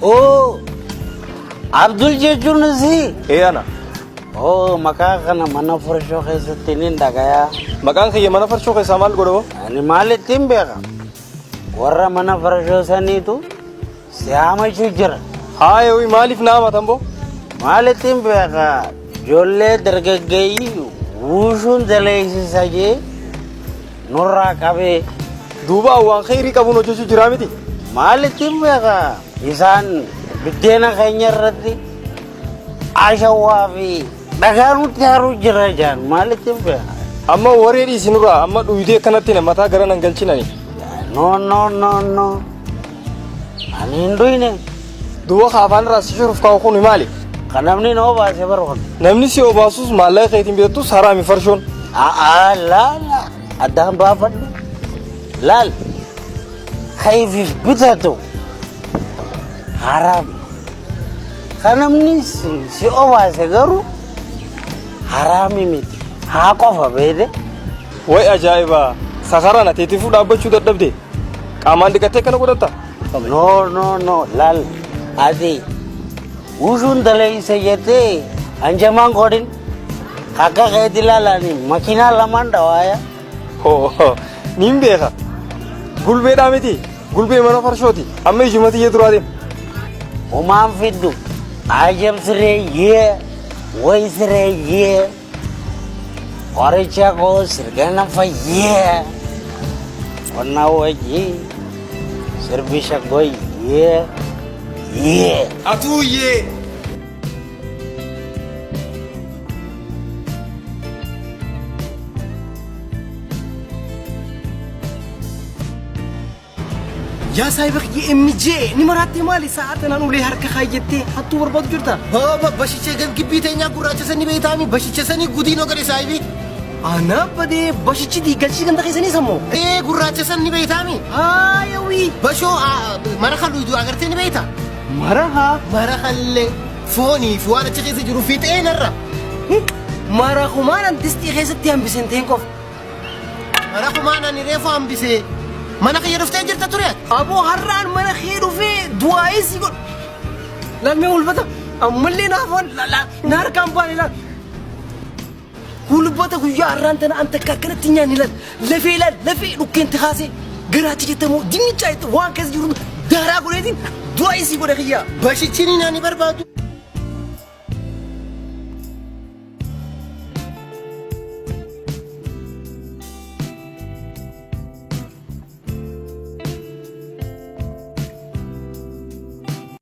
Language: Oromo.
Oo, Abdul jechuun si. Ee ana. Oo, maqaa kana mana farshoo keessatti nin dhagayaa. Maqaan kiyya mana farshoo keessaa maal godha hoo? Ani maal ittiin beeka? Warra mana farshoo saniitu si haamachuu jira. Haaya ho'i maaliif na haamatan boo? Maal ittiin beeka? Ijoollee dargaggeeyyii wuushuun daleessisa jee nurraa qabee. Duuba waan kheyrii qabuun hojjechuu jiraa miti? Maal ittiin beeka? Isaan biddeena keenya irratti ashawaa fi dhagaa nutti haruu jira jaan maal ittiin beeka? Amma waree dhiisi nurraa amma dhuydee akkanatti na mataa gara nan galchinani. No no no no. Ani hin dhuyne. Duuba ka afaan irraa si shuruuf kaa'u kun maali? Kan namni na obaase bara kun. Namni si obaasus maallaqa keetiin bitattus haraami farshoon. A'aa laala addaan baafadhu. Laal kayfiif bitatu haraami. Kan namni si obaase garuu haraami miti. Haa qofa beede. Way ajaa'iba! Sakaraan ateetifuu dhaabbachuu dadhabde. Qaamaan dhiqattee akkana godhatta? No no no laal ati wushuun daleessa jettee hanjamaan godhin akka keeti laalani makiinaa lamaan dhawaaya. Hoo niin beeka. Gulbeedhaa miti. Gulbee mana farshooti. Amma ijuma tiyya duraa deema. Homaan fiddu ajab siree yee way siree yee qoricha koo sirgana fayyee qonna wajji sirbi shagoyyee yee. Atuuyyee. Yaa saahiba kiyya MJ ni maraattee maali sa'a tanaan ulee harka kaayyattee hattuu barbaadu jirta? Baba bashicha gibbii teenyaa gurraacha sanii beektaami bashicha sanii gudii noo gade saahibi. Ana badee bashichi diigalchii ganda keessanii sammoo. Ee gurraacha san ni beektaami. Haayawii. Bashoo mara kaluu agartee ni beekta. Mara haa. Mara kallee foonii fi waan achi keessa jiru fixee narra. Mara kumaan an distii keessatti hambiseen ta'een qofa. Mara kumaan ani reefu hambisee mana kiyya dhuftee jirta ture ati. Aboo har'aan mana kee dhufee du'aa'ee si godhu. Lammii hulbata ammallee naaf waan na harkaan baane laal. Hulbata guyyaa har'aan tana an takka akkanatti hin nyaanne laal. Lafee laal lafee dhukkeen tikaasee garaacha jettamoo dinnichaa jette waan keessa jiru daaraa godheetiin du'aa'ee si godhe kiyyaa. Bashichini nani barbaadu.